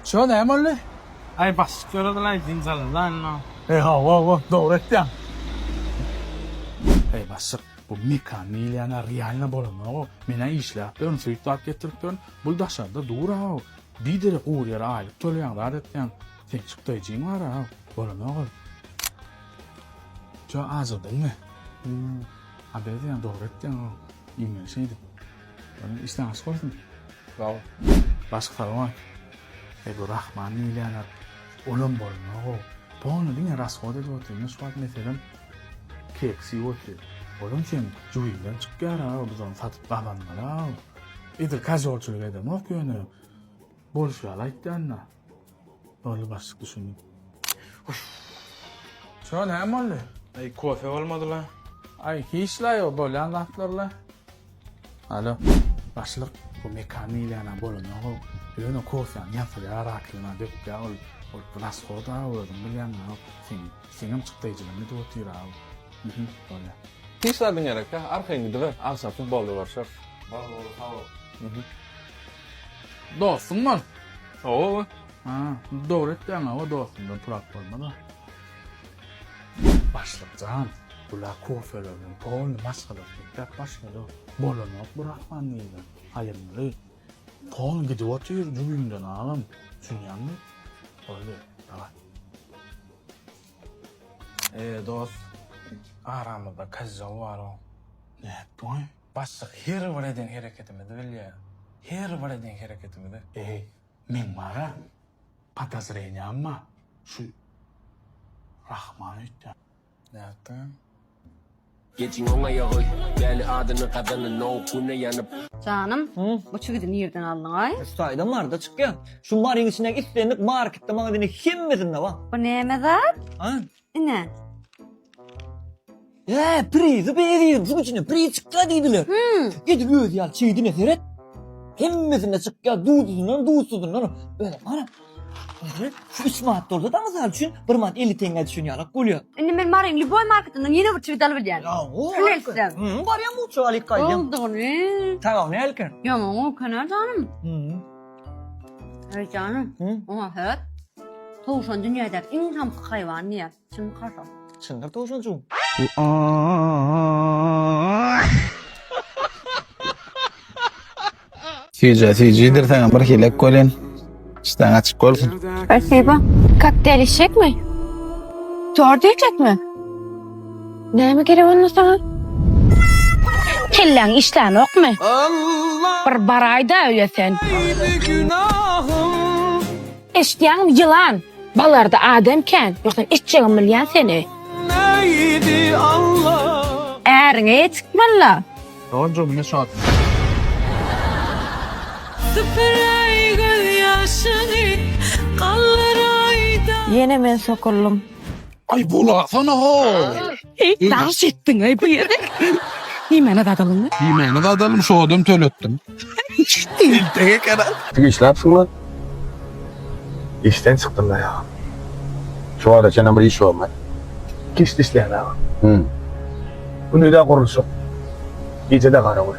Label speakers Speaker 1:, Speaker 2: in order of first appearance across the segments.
Speaker 1: Şo näme boldy?
Speaker 2: Aý başlyk ýöredilaý dynç alyň-da indi.
Speaker 1: Eý hawa hawa dogry etýäň. Eý başlyk bu Mekan diýilýän-ä realno bolanok-ow. Men-ä işläp ýörün, süýt zat getirip ýörün. Bul daşarda dur-ow. Biderek gury ýere aýlyk töleýäň, zat etýäň. Seň çykdaýjyň bar-ow. Bolanok ol. Şo ajydyňmy? A berýän dogry etýäň-ow. Iýmeli şeýdip. Işleň açyk bolsun. Sag bol. Başga sag bol. Eý bu Rahman diýilýänler olam bolmag-ow. Polny diňe rashod edip otyr. Ine şu wagt meselem keks iýip otyr. Olam seň jübiňden çykýar-ow, biz ony satyp gazanmaly-ow. Edil kozýolçylyk edemok ýöne bolşy ýaly aýtýan-da. Boldy başlyk düşündim. Şo näme boldy?
Speaker 2: Aý kofe bolmadyla.
Speaker 1: Aý hiç-la ýok bolýan zatlar-la. Alo. Başlyk bu Mekan diýilýän-ä bolanok-ow. Ýöne kofäni ýasyrýar rakyna dökýär ol ol rashod-a özüň bilýäň-ä seň seňem çykdaýjylaryň gidip otyr-a. Mhm bolýar.
Speaker 3: Hiç zadyň gerek däl, arkaýyn gidiber. Agşam futbolda görşeris.
Speaker 2: Bol bol sag bol.
Speaker 3: Mhm.
Speaker 1: Dostuň bol.
Speaker 3: Hawa.
Speaker 1: Ha, dogry etýäň hawa dostumdan pul alyp bolmaz-a. Başlyk jan, bular kofelerden polny maşgalasy gepläp başlady. Bolanok bu Rahman diýilýän. Aýyrmaly. Polny gidip otyr jübiňden agam. Düşünýäňmi? Boldy, daway.
Speaker 2: Eee dost, aramyzda kozýol bar-ow.
Speaker 1: Nätdiň-aý?
Speaker 2: Başlyk her bir eden hereketimizi bilýär. Her bir eden hereketimizi.
Speaker 1: Eý, meň bar-a, podozreniýam bar. Şu Rahman öýtýän.
Speaker 2: Nätdiň?
Speaker 4: Geçiň oň aýagy, däli adyny gazanan no güne ýanyp.
Speaker 5: Janym, bu çigidi nirden aldyňaý?
Speaker 6: Şu taýda Maryda çykýar. Şu Maryň içindäki islendik marketde magazinde hemmesinde bar.
Speaker 5: Bu näme zat?
Speaker 6: Ha?
Speaker 5: Ine.
Speaker 6: Ä, prizi be ezizim, şuň içinde priz çykýar diýdiler. Edil özi ýaly çigidine seret. Hemmesinde çykýar, duzlusyndan, duzsuzyndan. Özi gara. Seret, şu 3 manat bolsa-da mysal üçin 1 manat 50 teňňä düşen ýalak bolýar.
Speaker 5: Indi men Maryň lýuboý marketinden ýene bir çigit alyp bilýän.
Speaker 6: Ýa, o.
Speaker 5: Pul eltsem.
Speaker 6: Hı, barýan uçup alyp gaýdýan.
Speaker 5: Boldugyny.
Speaker 6: Tagaw näl eken?
Speaker 5: Ýaman gowy eken-ä janym.
Speaker 6: Hı.
Speaker 5: Eý janym, oňa seret. Towşan dünýädäki iň samsyk haýwan diýýär. Çynmy kaşo?
Speaker 6: Çyndyr towşanjygyň.
Speaker 7: Süýjä süýjidir saňa bir hilek welin. Işdäň açyk bolsun.
Speaker 8: Spasibo. Kokteýl içjekmi? Tort iýjekmi? Näme gerek onda saňa? Kelläň işlänokmy? Bir baraý-da öýe sen. Eşitýäňmi ýylan? Balarda adam kän, ýogsam etjegimi bilýän seni. Äriňe ýetip walla.
Speaker 7: Doganjygym ine şat.
Speaker 8: Ýene men sokuldym.
Speaker 7: Aý bolasana ho.
Speaker 8: Eý daş etdiň-eý bu ýerde. Iýmäne zat aldyňmy?
Speaker 7: Iýmäne zat aldym, şodam töletdim. Tentek eken-a.
Speaker 9: Siz işläpsiňmi? Işden çykdym daýy agam. Şu wagta çenli bir iş ýokmy? Giçde işleýän agam. Hum. Gündizä gurluşyk, gije-de garawul.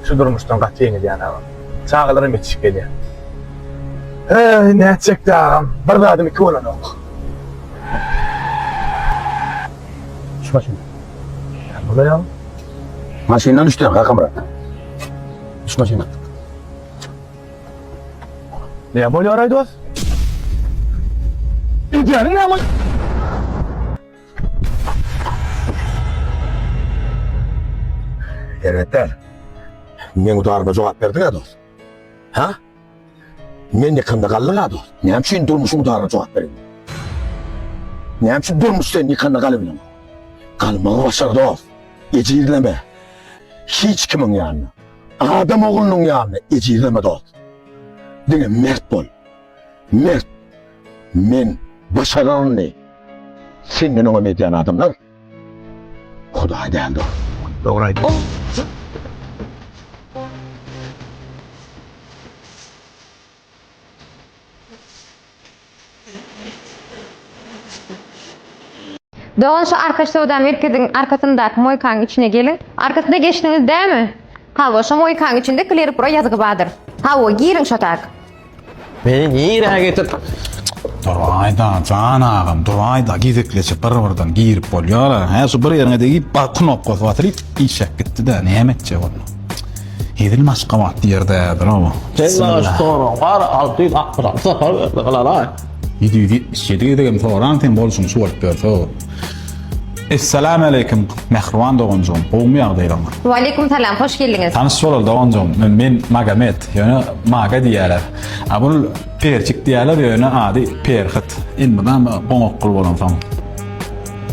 Speaker 9: Şu durmuşdan gaty ýeňilýän agam. Çagalaram ýetişip gelýär. Heý, nätjekdi agam, bir zadym iki bolanok. Düş maşyndan. Näme bolýar agam? Maşyndan düş diýen Kakamyrat. Düş maşyndan. Näme bolýar-aý dost? Edýäniň näme? Erbet däl. Meň udaryma jogap berdiň-ä dost. Ha? Men ýykanda galdyň-a dost. Näme üçin durmuşyň udaryna jogap berdiň? Näme üçin durmuş seni ýykanda galybilenok? Galmagy başar dost. Ejizleme. Hiç kimiň ýanynda. Adam oglunyň ýanynda ejizleme dost. Diňe mert bol. Mert. Men başararyn diý. Senden öňem edýän adamlar Hudaý däl dost. Dogry aýdýaň.
Speaker 8: Dogan şu Arkaç söwda merkeziniň arkasyndaky moýkaň içine geliň. Arkasyna geçdiňiz dämi? Hawa, şo moýkaň içinde Kleripro ýazgy bardyr.
Speaker 10: Hawa, giriň şo tak.
Speaker 11: Meni nirä getirip?
Speaker 7: Duraýda, jan agam, duraýda, gezekleşip bir-birden girip bolýar-a. Hä, şu bir ýeriňe degip, bar knopkasy basyryp, işek gitdi-dä, näme etjek onda? Hezil Aşgabat diýerde häzir o.
Speaker 11: Sen maňa şu soragyň bar, 666 sapar berdi, gylar-aý.
Speaker 7: 777 gezegem soran sen bolşuň şu bolup ýörse. Esselam aleýkum, mähriban doganjygym, gowumy ýagdaýlaryň?
Speaker 10: Waleýkim salam, hoş geldiňiz.
Speaker 7: Tanyş bolaly doganjygym, men Magomed, ýöne Maga diýýärler. A bul Perçik diýýärler, ýöne ady Perhat. Elmydama goňakgyl bolansoň.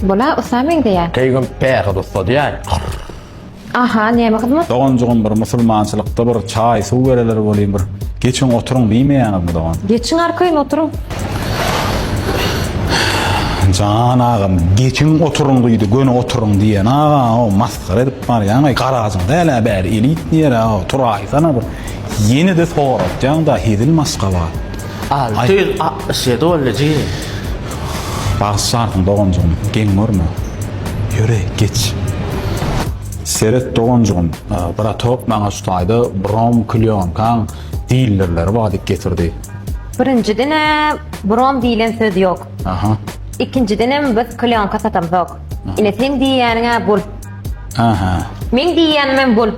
Speaker 10: Bula ussa meňzeýär.
Speaker 11: Keýgim Perhat ussa diýýär.
Speaker 10: Aha, näme hyzmat?
Speaker 7: Doganjygym bir musulmançylykda bir çaý suw bereler bolýyn bir geçiň oturyň diýmeýäňizmi dogan?
Speaker 10: Geçiň arkaýyn oturyň.
Speaker 7: Jan agam geçiň oturyň diýdi göni oturyň diýen aga o masgara edip barýaňaý garažyň däl-ä bäri elitni ýer-ä turaýsana bir ýene-de soratýaň-da hezil maşgabat.
Speaker 11: 667 boldy jigim.
Speaker 7: Bagyşlarsyň doganjygym, geň görme. Ýöre, geç. Seret doganjygym, bratok maňa şu taýda brom klýonkaň dillerleri bar diýip getirdi.
Speaker 10: Birinjiden-ä brom diýlen söz ýok.
Speaker 7: Aha.
Speaker 10: Ikinjidenem biz klýonka satamzok. Ine seň diýýäniň-ä bul.
Speaker 7: Aha.
Speaker 10: Meň diýýänimem bul.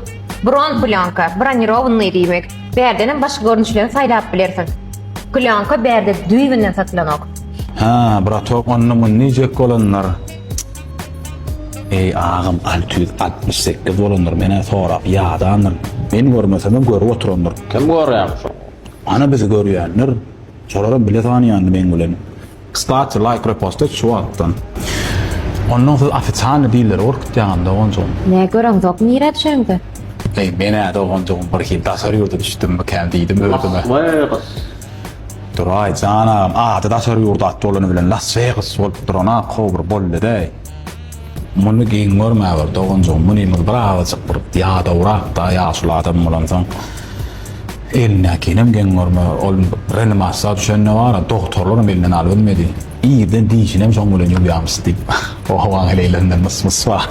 Speaker 10: Bron plýonka, bronirowanyý diýmek. Bärdenem başga görnüşlerini saýlap bilersiň. Klýonka bärde düýbünden satylanok.
Speaker 7: Hä, bratok onda muny diýjek bolandyr. Eý, agam, 668 bolandyr, men-ä sorap ýadandyryn. Men görmesemem görüp oturandyr.
Speaker 11: Kim görýämiş ony?
Speaker 7: Ana bizi görýändir. Şolaram bile tanýandy meň bilen. Kstati laýk repost et şu wagtdan. Onnoň siz ofisialny dilleri gorkutýaňyz doganjygym.
Speaker 10: Nä göreňzok nirä düşeňde.
Speaker 7: Eý menä doganjygym bir hili daşary ýurda düşdümmikän diýdim özüme.
Speaker 11: Las Wegas.
Speaker 7: Duraý jan agam ady daşary ýurt at bolany bilen Las Wegas bolup duran-a kobra boldy-däý. Muny geň görmäwer doganjygym munymyz bir azajyk bir ýadawrak-da ýaşuly adam bolansoň. Elindäkinem geň görme, ol reanimasiýa düşende bar-a, dogtorlaram elinden alybilmedi. Irden dişinem şoň bilen ýuwýamyş diýip, obaň heleýlerinden mys-mys bar.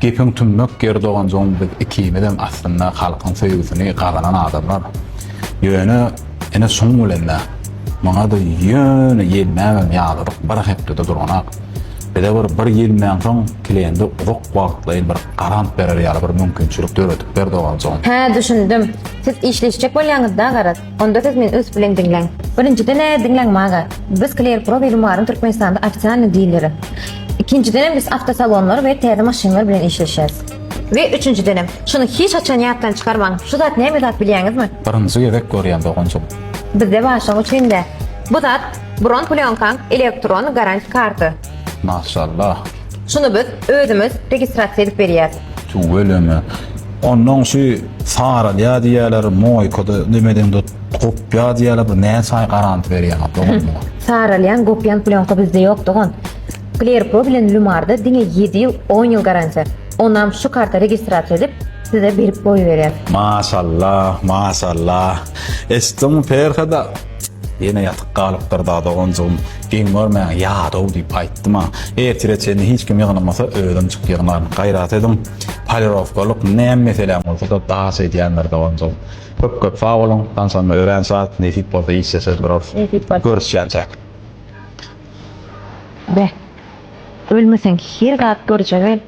Speaker 7: Gepiň tümmek ýeri doganjygym biz ikimizem aslynda halkyň söýgüsini gazanan adamlar. Ýöne ine şuň bilen-dä. Muňa-da ýöne ýelmäbem ýadadyk, bir hepdede duranak. Bize bir bir ýelmänsoň klende uzak wagtlaýyn bir garant berer ýaly bir mümkinçilik döredip ber doganjygym.
Speaker 10: Hä, düşündim. Siz işleşjek bolýaňyz-da garaz. Onda siz meni üns bilen diňläň. Birinjiden-ä diňläň maga. Biz Clear Pro we Lumaryň Türkmenistanda ofitsialnyý dileri. Ikinjidenem biz awtosalonlar we täze maşynlar bilen işleşýäs. We üçünjidenem, şuny hiç haçan ýatdan çykarmaň, şu zat näme zat bilýäňizmi?
Speaker 7: Birinji gezek görýän doganjygym.
Speaker 10: Bizde bar şoň üçin-dä. Bu zat bron plýonkaň elektron garant karty.
Speaker 7: Maşallah.
Speaker 10: Şuny biz özümiz registrasiýa edip berýäs.
Speaker 7: Tüweleme. Onnoň şu saralýa diýýäler, moýkada nemedeňde gopýa diýýäler, bir näçe aý garanti berýäňiz dogan muňa?
Speaker 10: Saralýan, gopýan plýonka bizde ýok dogan. Clear Pro bilen Lumarda diňe ýedi ýyl, on ýyl garantiýa. Onam şu karta registrasiýa edip, size berip goýberýäs.
Speaker 7: Maşallah, maşallah. Eşitdiňmi Perhada? Ýene ýatyk galypdyr-da doganjygym, geň görmäň, ýadaw diýip aýtdym-a. Ertire çenli hiç kim ýygnamasa, özüm çykyp ýygnaryn. Gaýrat ediň, polirowkalyk näme meseläň bolsa-da daş edýändir doganjygym. Köp-köp sag boluň, tanşanyma örän şat, nesip bolsa işleşer durarys.
Speaker 10: Nesip bolsa.
Speaker 7: Görüşýänçäk.
Speaker 10: Beh, ölmeseň her zat görjek-ä.